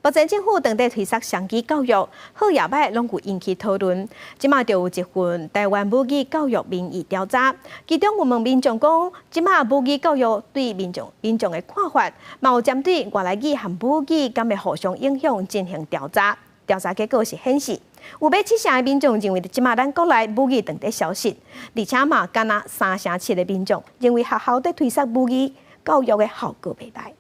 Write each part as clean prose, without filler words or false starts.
目前政府正佇推捒雙語教育，好抑䆀攏有引起討論。這馬就有一份台灣母語教育民意調查，其中有問民眾講，這馬母語教育對民眾的看法，嘛有針對外來語和母語敢會互相影響進行調查。調查結果是顯示，有欲七成的民眾認為，這馬咱國內母語正佇消失，而且嘛，干焦三成七的民眾認為學校佇推捒母語教育的效果袂䆀。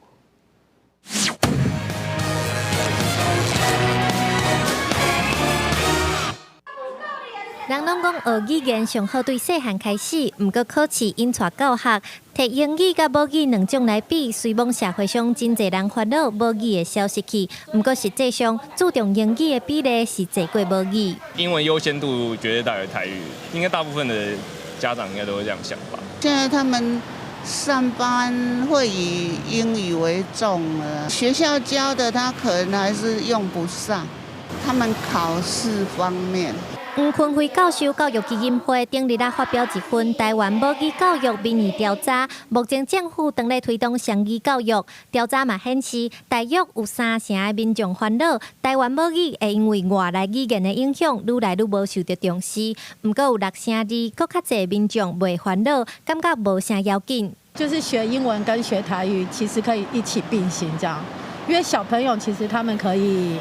人攏講學語言上好對細漢開始，毋過考試𪜶帶教學，提英語佮母語兩種來比，雖罔社會上真濟人煩惱母語會消失去，毋過實際上注重英語的比例是濟過母語。英文優先度絕對大於台語，應該大部分的家長應該都會這樣想吧。現在他們上班會以英語為重了，學校教的他可能還是用不上，他們考試方面。黃坤輝教授教育基金會頂日仔發表一份台灣母語教育民意調查，目前政府正咧推動雙語教育，調查嘛顯示，大約有三成的民眾煩惱，台灣母語會因為外來語言的影響，愈來愈無受著重視。毋過有六成二，閣較濟民眾袂煩惱，感覺無啥要緊。就是學英文跟學台語其實可以一起並行，這樣，因為小朋友其實他們可以。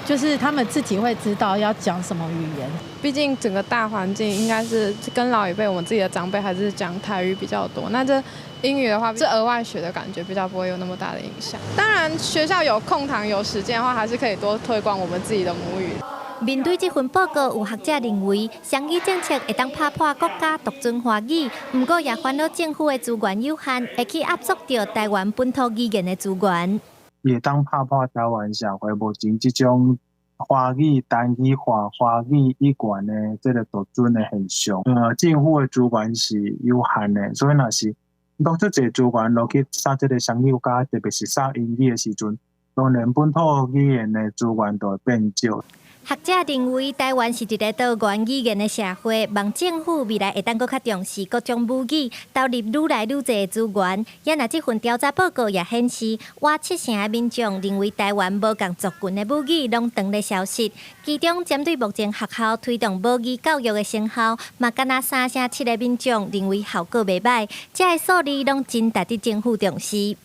就是他們自己會知道要講什麼語言。畢竟整個大環境應該是跟老一輩我們自己的長輩還是講台語比較多。那這英語的話，是額外學的感覺，比較不會有那麼大的影響。當然，學校有空堂有時間的話，還是可以多推廣我們自己的母語。面對這份報告，有學者認為，雙語政策會當拍破國家獨尊華語，毋過也煩惱政府的資源有限，會去壓縮著台灣本土語言的資源。會當拍破台灣社會目前這種華語單語化、華語語言的這個獨尊的現象。政府的資源是有限的，所以若是當足濟資源落去殺這個雙語國家，特別是殺英語的時陣，當然本土語言的資源就會變少。學者認為，台灣是一个多元語言的社會，望政府未來會當閣較重視各種母語，投入愈來愈濟的資源。也若這份調查報告也顯示，倚七成的民眾認為台灣無仝族群的母語攏正咧消失。其中針對目前學校推動母語教育的成效，嘛干焦三成七的民眾認為效果袂䆀。這个數字攏真值得政府重視。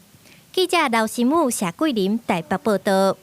記者劉新武、謝桂林台北報導。